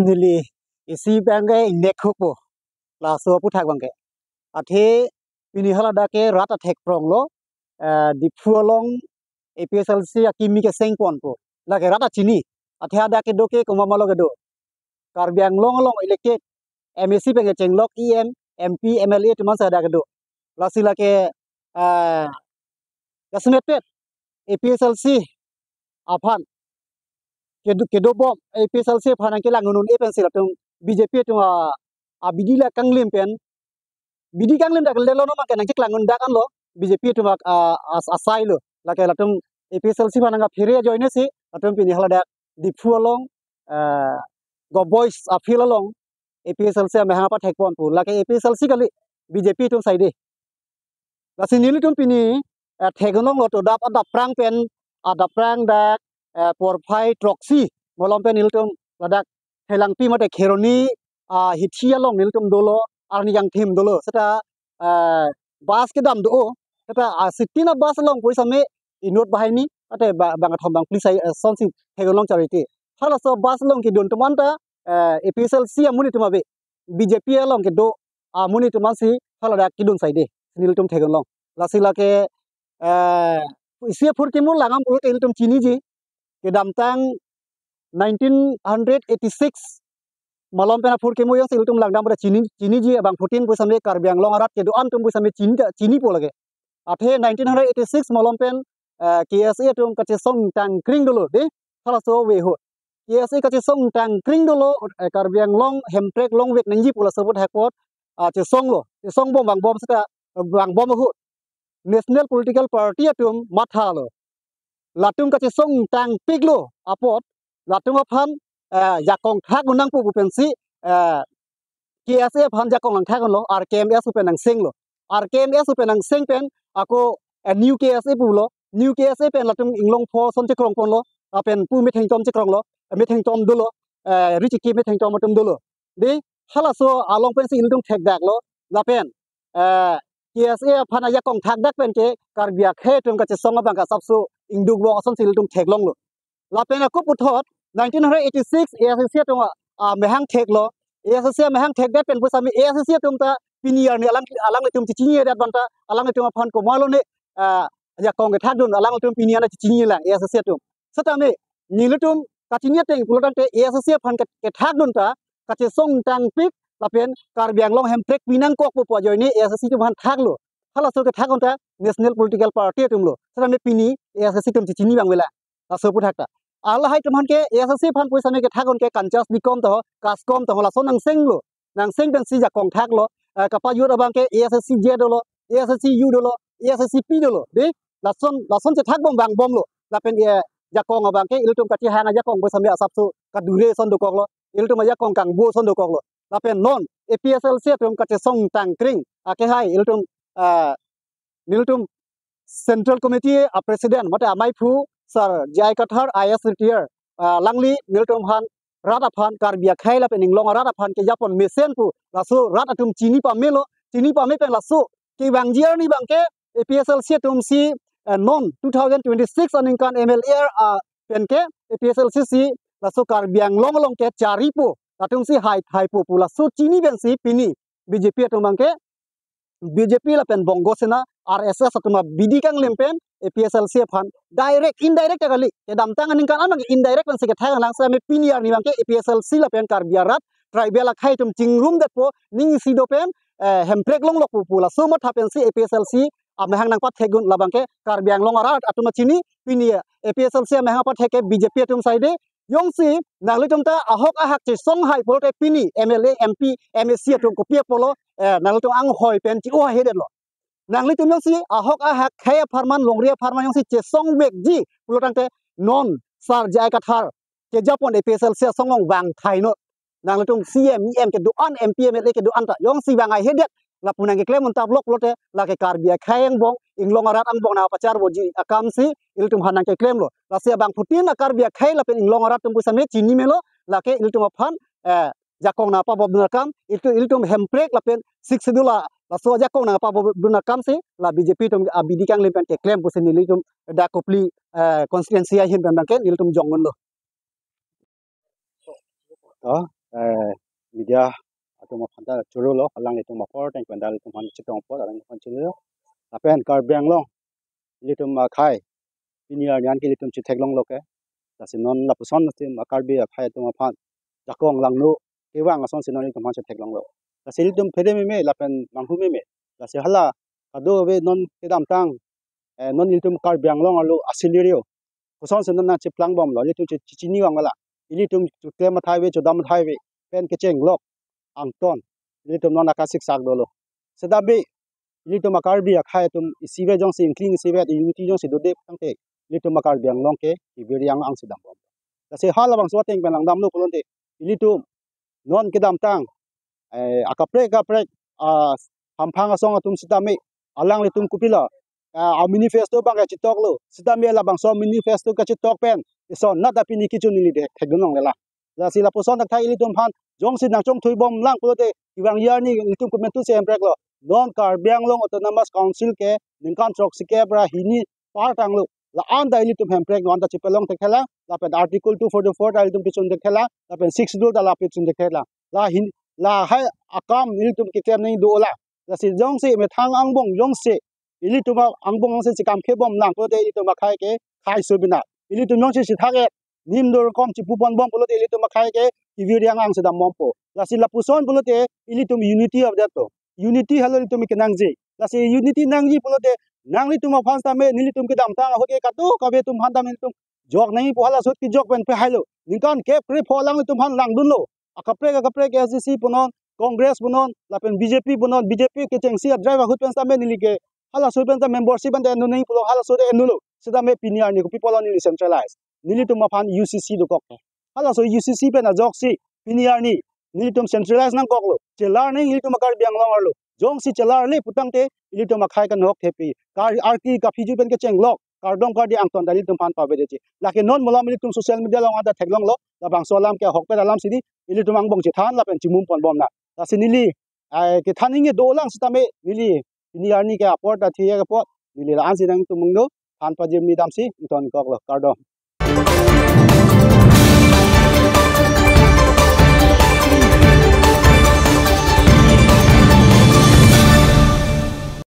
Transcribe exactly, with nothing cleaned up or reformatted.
neli isi abangke ingnek hukpo. Laso aphuthak abangke. Athe pini haladak ke rat athek prong lo, eh, Diphu along A P H L C akimi keseng ponpo. Lake rat achini. Athe hadak kedo ke komat ma lo kedo. Karbi Anglong along elected M A C pen kechenglok E M, M P, M L A atum an si hadak kedo. Lasi lake, eh, jasemet pet A P H L C aphan kedo, kedo bom, A P H L C aphan nangkelang un-e pensi latum B J P atum a, abidi la kanglim pen, bidi kanglim dak lelo no mangke nangcheklang un dak anlo B J P atum a, a, as-, asai lo. Lake latum A P H L C aphan nangkaphere ajoine si latum pini haladak Diphu along, eh, Govt Boys afield along A P H L C amahang pathek ponpo. Lake A P H L C kali, B J P atum side. Lasi nelitum pini, eh, thek un longlo to adap, adap prang pen, adap prang dak, eh, porphai throksi malom pen nelitum ladak Thelangpi mate Kheroni, ah, hithi along nelitum dolo, arni kangthim dolo. Seta, eh, bus kedam do, seta, ah, sitin a-bus along pu setame inut banghini, mate ba-, bangkethom bangphli asai, eh, asonsi thek un long charite. Halaso bus along kedun atum anta, eh, A P H L C amonit atum ave, B J P along kedo amonit atum ansi haladak kedun side, nelitum thek un long. Lasi lake, eh, isi aphurkimo langdam pulote ilitum chiniji. Kedamtang nineteen hundred eighty-six malom pen aphurkimo jongsi ilitum langdam pada chini, chiniji, abangphutin pu setame Karbi Anglong arat kedo-an atum pu setame chini, chinipo lake. Athe nineteen hundred eighty-six malom pen, eh, K S A atum kachesong tangkring dolo, de, halaso ave ahut. K S A kachesong tangkring dolo, eh, Karbi Anglong hemprek longvek nangji pu laso aphuthak apot, ah, chesonglo, chesong bom vangbom seta, vangbom ahut National Political Party atum mathalo. Latum kachesong tangpiklo apot, latum aphan, eh, jakong thak un nangpo pu pensi, eh, K S A aphan jakong nangthak unlo, R K M S pen nangsenglo. R K M S pen nangseng pen, ako, eh, New K S A pulo, New K S A pen latum inglong pho ason chekrong ponlo, lapen pu methengtom chekronglo, eh, methengtom dolo, eh, richiki methengtom atum dolo. De, halaso along pensi ilitum thekdaklo, lapen, eh, K S A aphan ajakong thakdak pen ke Karbi akhei atum kachesong abang asapso ingduk bok asonsi ilitum theklonglo. Lapen ako puthot nineteen hundred eighty-six A S D C atum a, amahang theklo. A S D C amahang thekdet pen pu setame A S D C atum ta pini arni alang, alanglitum chechinidet abang ta alanglitum aphan komatlo ne, ah, jakong kethakdun alanglitum pini arni chechinilang A S D C atum. Setame nelitum kachini ateng pulo tangte A S D C aphan ke-, kethakdun ta kachesong tangpik lapen Karbi Anglong hemprek pinangkokpo pu ajoine A S D C atum aphan thaklo. Halaso kethak un ta National Political Party atumlo. Setame pini A S D C atum chechini abang avela. Laso aphuthak ta. Lahai atum aphan ke A S D C aphan pu setame kethak un ke kanchas bikom taho, kaskom taho, lason nangsenglo. Nangseng pensi jakong thaklo. Eh, kapajut abang ke A S D C J dolo, A S D C U dolo, A S D C P dolo. De, lason, lason chethak bom vangbomlo. Lapen, eh, jakong abang ke ilitum kachehang ajakong pu setame asapso kadure ason dokoklo. Ilitum ajakong kangbo ason dokoklo. Lapen non A P H L C atum kachesong tangkring akehai ilitum, ah, nelitum Central Committee a President mate amaiphu Sir J I Kathar I A S retire, ah, alangli nelitum aphan rat aphan Karbi akhei lapen inglong arat aphan kejapon mesen pu laso rat atum chini pamelo, chini pame pen laso kevangji arni abang ke A P H L C atum si, eh, non two thousand twenty-six aningkan M L A, ah, pen ke A P H L C si laso Karbi Anglong along ke charipo, latum si hai thaipo pu laso chini pensi pini B J P atum abang ke B J P lapen Bongo Sena R S S atum abidi kanglim pen A P H L C aphan direct, indirect ta kali. Kedamtang aningkan an abang indirect pensi kethak lang setame pini arni abang ke A P H L C lapen Karbi arat tribal akhei atum chingrumdetpo, ning isi do pen, eh, hemprek longlokpo pu laso matha pensi A P H L C amahang nangpathekdun labang ke Karbi Anglong arat atum chini pini A P H L C amahang pathek ke B J P atum side. Jongsi nanglitum ta ahok ahak chesong hai pulote pini M L A, M P, M A C atum kopi apotlo, eh, nanglitum anghoi pen chi-o hai hedetlo. Nanglitum jongsi ahok ahak khei apharman, longri apharman jongsi chesongvekji pulo tangte non Sir J I Kathar kejapon A P H L C asong along vang thainon. Nanglitum C E M, E M kedo-an, M P, M L A kedo-an ta jongsi vang hai hedet lapu nangkeklem un tablok pulote lake Karbi akhei angbong, inglong arat angbong nangpacharboji akam si ilitum aphan nangkeklemlo. Lasi abangphutin a Karbi akhei lapen inglong arat atum pu setame chini melo, lake ilitum aphan, eh, jakong nangpabobdun akam, ilitum, ilitum hemprek lapen Sixth Schedule a, laso ajakong nangpabobdun akam si la B J P atum abidi kanglim pen keklem pusi nelitum dak Kopili, eh, constituency ahin pen abang ke nelitum jongdunlo. Oh. Eh, media atum aphan ta choro lo, alanglitum apor teng pen ta ilitum aphan chetong apor, alanglitum aphan choro lo. Lapen Karbi Anglong ilitum akhei pini arni an ke ilitum chetheklonglo ke. Lasi non lapuson atum a-Karbi akhei atum aphan jakong langno kevang asonsi non ilitum aphan chetheklonglo. Lasi ilitum phere meme lapen manghu meme. Lasi hala kadokave non kedamtang, eh, non ilitum Karbi Anglong arlo a-scenario kosonsi non nangcheplang bomlo, ilitum che-, che-, chini vang mela. Ilitum klem athai ave, chodam athai ave, pen kechenglok angton ilitum non akasik sak dolo. Seta be ilitum a-Karbi akhei atum isivet jongsi, ingkling isivet, unity jongsi dode tangte, ilitum a-Karbi Anglong ke kevir yang angsi dam bom. Lasi halabangso ateng pen langdamlo pulote, ilitum non kedamtang, eh, akaprek akaprek, ah, hamphang asong atum sitame alanglitum kopilo, ah, a-manifesto abang kachetoklo, sitame labangso manifesto kachetok pen ison nat apini kichun neli de thekdun longlelang. Lasi lapuson thakthak ilitum aphan jongsi nangchongthui bomlang pulote, kevangji arni ilitum komantusi hempreklo. Non Karbi Anglong Autonomous Council ke ningkan throksi kep ra hini par tanglo. La-an ta ilitum hemprek non ta chepalong thekthelang, lapen Article two forty-four ta ilitum pichun thekthelang, lapen Sixth Schedule ta la pichun thekthelang. La hin, lahai akam ilitum keklem nangji dolang. Lasi jongsi methang angbong jongsi ilitum a-, angbong jongsi chekam khe bomlang pulote ilitum akhei ke khei so bina. Ilitum jongsi chethak-et, nim dor kom chepu pon bom pulote ilitum akhei ke kevir yang angsi dam bompo. Lasi lapuson pulote ilitum unity of that to. Unity halo ilitum kenangji. Lasi unity nangji pulote nanglitum aphan sitame, nelitum kedamtang ahut ke kadokave atum aphan ta nelitum jok nangji pu hala ahut kejok pen pehailo. Ningkan kep krepho alanglitum aphan langdunlo. Akaprek akaprek A S D C punon, Congress punon, lapen B J P punon, B J P kechengsi a-drive ahut pen sitame neli ke hala ahut pen ta membership anta ennon nangji pulo, hala ahut ennon lo. Sitame pini arni kopi pulo neli centralize. Nelitum aphan U C C dokok. Halaso U C C pen ajoksi pini arni nelitum centralize nangkoklo. Chelar nangji ilitum a-Karbi Anglong arlo. Jongsi chelarle putangte ilitum akhei kanghok thepi. Kar arki kaphiju pen kechenglok, kardom kardi angton ta ilitum aphan pavedetji. Lake non malom ilitum social media along anta theklonglo. Labangso alam ke ahokpet alam si di, ilitum angbong chethan lapen chimum pon bomnang. Lasi neli, ai, kethan nangji dolang sitame neli pini arni ke apor ta thiye apot, neli la-ansi nangtum mungdo, than pajirmi damsi ingtonkoklo, kardom.